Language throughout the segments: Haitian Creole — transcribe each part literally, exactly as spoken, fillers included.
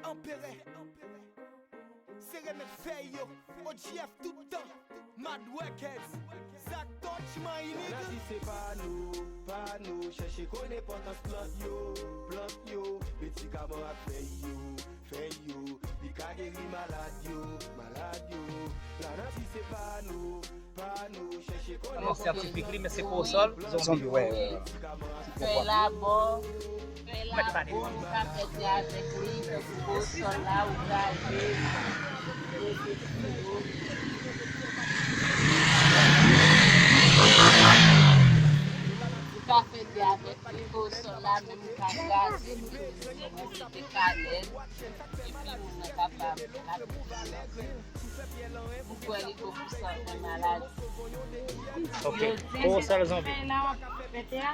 Anperè. Se remèd fèy yo. O G F tout tan. Mad Records. Zak Dutchman inik. Nati se pa nou, pa nou. Chèche konn enpòtans plant yo, plant yo. Medikaman ak fèy yo, fèy yo. Li ka geri malad yo, malad yo. Lanati se pa nou, pa nou. Chèche konn non syantifik li, men se kowosòl zonbi. Zonbi, wè, wè, wè. Fèy labò, fèy labò, nou ka fè te avèk li, tankou kowosòl la, ou graje, ou mete siwo. Ou ka fè te avèk li, kowosòl la, menm ou ka graje, ou mete siwo, ou mete kanèl, epi moun nan kapab ap bwè. M kwè li bon pou sante maladi. Ok. Yo di kowosòl zonbi. Fèy la w ap fè te a,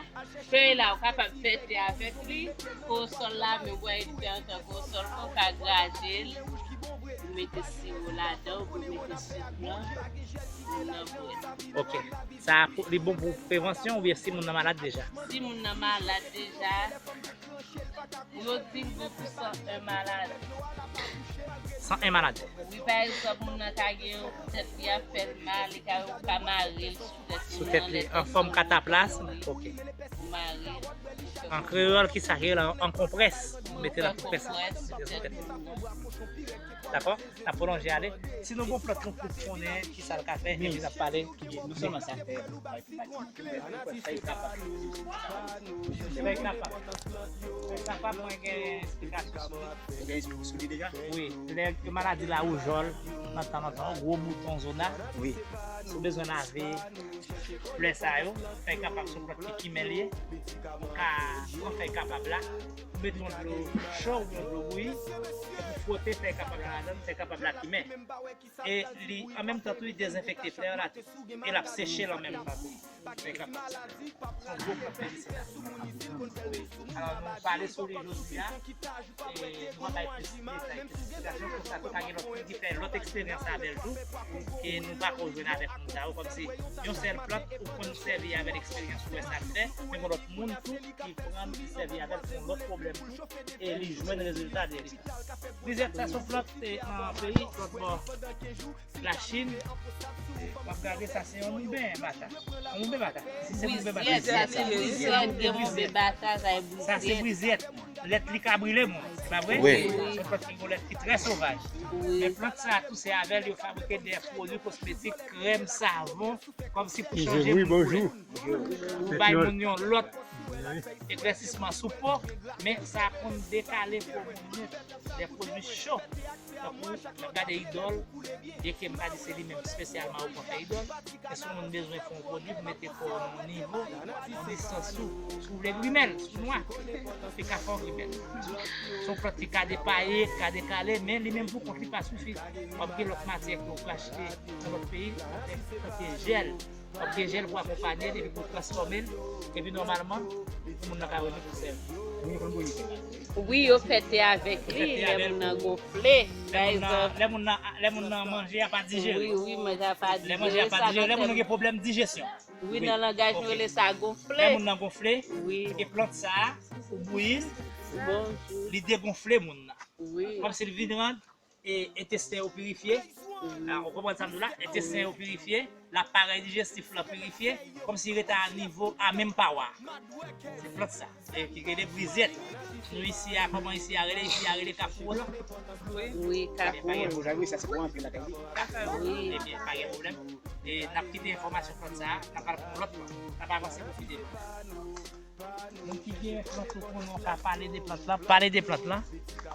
fèy la ou kapab fè te avèk li. Kowosòl la, men w wè li fè antan kowosòl, ou ka graje l, ou mete siwo ladan, ou mete sik nan, moun nan bwè. Ok. Sa pou- li bon pou prevansyon oubyen si moun nan malad deja? Si moun nan malad deja, yo di l bon pou san en maladi. San en maladi. Wi, pa egzanp, moun nan ka gen yon tèt li ap fè l mal, li ka, ou ka mare l sou tèt li. Sou tèt li, an fòm kataplasm. Ok. Ou mare l. An kreyòl, ki sa ki rele an konprès? Mete l an konprès. Mete l sou tèt li. Dakò? N ap pwolonje ale. Si nou gon plant nou tout konnen, ki sa l ka fè, epi n ap pale. Non sèlman sa fè, fèy kapab. Fèy kapab. Fèy kapab, mwen gen esplikasyon sou li. Ou gen sou li deja? Wi. Lè maladi lawoujòl, nan tan lontan, gwo bouton zona. Wi. Si w bezwen lave flè sa yo, fèy kapab se yon plant ki kimen li ye. Ou ka pran fèy kapab la, ou mete yon dlo cho oubyen yon dlo bouyi, epi fwote fèy kapab la ladan l, fèy kapab la kimen. E li, an menm tan tou, li dezenfekte flè a la tou. E l ap seche l an menm tan tou. Fèy kapab. Se yon gwo plant medisinal. Wi. Alò, nou pale sou li jodi a. E nou va bay plis detay, plis esplikasyon. Konsa tou, pa gen lòt moun ki fè lòt eksperyans avè l tou. E nou pako jwenn avèk moun sa yo. Kòmsi yon sèl plant, ou konn sèvi avè l eksperyans, ou wè sa l fè. Men gen lòt moun tou ki pran, ki sèvi avè l pou yon lòt pwoblèm tou. E li jwenn rezilta de li. Brizyèt, sa se yon plant, e, nan peyi lòt bò Lachin. W ap gade, sa se yon mouben bata. Yon mouben bata. Si se mouben bata. Brizyèt, sa se brizyèt, gen mouben bata, sa e brizyèt. Sa se brizyèt. Lèt li ka brile moun, se pa vre? Wi. Se yon plant ki gen yon lèt ki trè sovaj. Wi. Men plant sa a tou, se avè l yo fabrike de pwodui kosmetik, krèm, savon, kòmsi pou chanje moun koulè. Pou bay moun yon lòt eklèsisman sou po, men sa konn dekale po moun yo. De pwodui cho, tankou, n ap gade idòl, byenke m pa di se li menm espesyalman yo konn fè idòl, men si yon moun bezwen fè yon pwodui pou mete kò w nan yon nivo, yon distans tou, si w vle grimèl, si w nwa, li ka fè w grimèl. Se yon plant ki ka depaye, ki ka dekale, men li menm pou kont li pa sifi. W ap gen lòt matyè ke w ka achte nan lòt peyi, tankou jèl. W ap gen jèl pou akonpanye l epi pou transfòme l, epi nòmalman, moun nan ka remèt ou sèl. Wi, yo fè te avèk li, lè moun nan gonfle, pa egzanp. Lè moun nan, lè moun nan manje a pa dijere. Wi, wi, manje a pa dijere. Lè manje a pa dijere, lè moun nan gen pwoblèm dijesyon. Wi, nan langaj nou rele sa gonfle. Lè moun nan gonfle, e plant sa a, ou bouyi l, li degonfle moun nan. Wi. Kòmsi l vin rann e entesten yo pirifye. Ou konprann sa m di w la? Entesten yo pirifye, laparèy dijestif lan pirifye, kòmsi rete a nivo a menm pawa. Se plant sa, e ki rele brizyèt. Nou isi a, kòman isi a rele? Isi a rele Kafou Wolan. Wi, Kafou Wolan. Wi, sa se pou antre lakay li. Wi. Ebyen, pa gen pwoblèm. E n ap kite enfòmasyon plant sa a, n ap al pran lòt plant. N ap avanse pou kite plant. Moun ki gen plant yo konnen w ka pale de plant lan, pale de plant lan.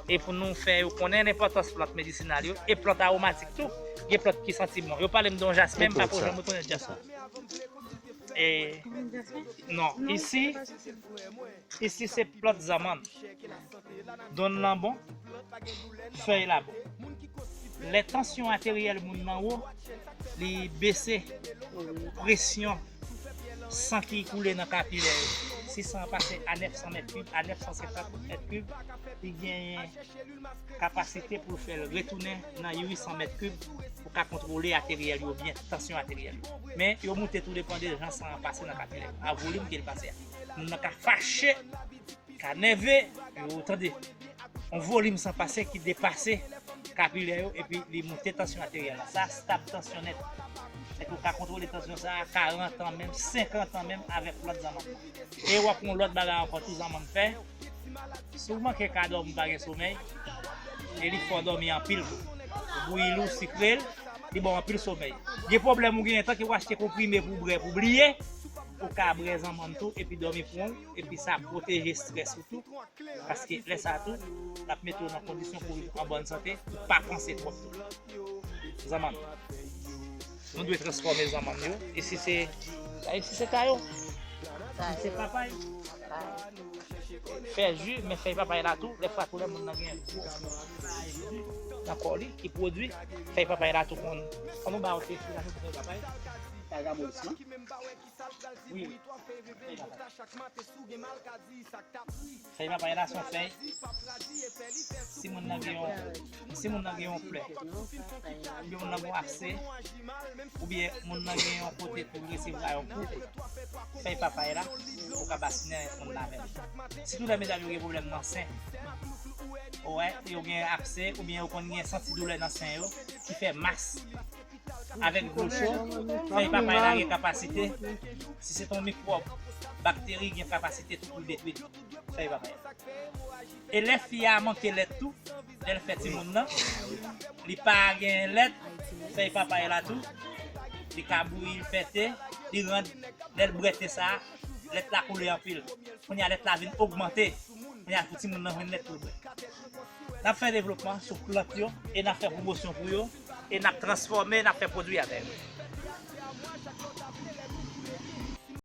E pou nou fè yo konnen enpòtans plant medisinal yo, e plant awomatik tou. Gen plant ki santi bon. Yo pale m de yon jasmen, m pa ko janm rekonèt jasmen. E, non, isi, isi se plant zanmann. Donn lan bon, fèy la bon. Lè tansyon ateryèl moun nan wo, li bese presyon san ki koule nan kapilè yo. Si san an pase a nèf san mèt kib, a nèf san senkant mèt kib, li genyen kapasite pou l fè l retounen nan uit san mèt kib pou ka kontwole ateryèl yo byen, tansyon ateryèl yo. Men, yo moute tou depan de jan san an pase nan kapilè yo, a volim ke l pase a. Moun nan ka fache, ka nève, yo tande. yon volim san pase ki depase kapilè yo, epi li moute tansyon ateryèl la. Sa stab tansyon nèt. Èske ou ka kontwole tansyon sa a karant an menm, senkant an menm avèk lòt zanmann nan? E w ap yon lòt bagay ankò tou zanmann fè. Si w manke ka dòmi, ou pa gen somèy, e li fè w dòmi anpil tou. Ou bouyi l, ou sikre l, li ba w anpil somèy. Gen pwoblèm ou genyen, tanke w achte konprime pou w bwè, pou w bliye, ou ka bwè zanmann tou, epi dòmi pran w, epi sa pwoteje estrès ou tou. Paske lè sa a tou, l ap mete w nan kondisyon pou w viv an bòn sante, pou w pa panse twòp tou. Zanmann. Nou dwe transfòme zanmann yo. E si se, e si se tayo? Si se papay? Fè ji, men fèy papay la tou, lè fwa tou lè moun nan gen gwo nan kò li, ki pwodui, fèy papay la tou konn. An nou ba w fèy papay? Wi, wi. Fèy papay la se yon fèy. Si moun nan gen yon, si moun nan gen yon plè, oubyen moun nan gen yon absè, oubyen moun nan gen yon kote pou l resevwa yon kou, fèy papay la, ou ka basinen moun nan avè l. Sitou lè medam yo gen pwoblèm nan sen, wè, yo gen absè, oubyen yo konn gen santi doulè nan sen yo, ki fè mas. Avèk dlo cho, fèy papay la gen kapasite, si se t on mikwòb, bakteri, gen kapasite tou pou l detwi fèy papay la. E lè fi a manke lèt tou, lè l fè timoun nan, li pa gen lèt, fèy papay la tou, li ka bouyi, l fè te, li rann, lè l bwè te sa a, lèt la koule anpil. Kounye a lèt la vin ogmante. Kounye a pou timoun nan jwenn lèt pou l bwè. N ap fè devlopman sou plant yo e n ap fè pwomosyon pou yo e n ap transfòme, n ap fè pwodui avè yo.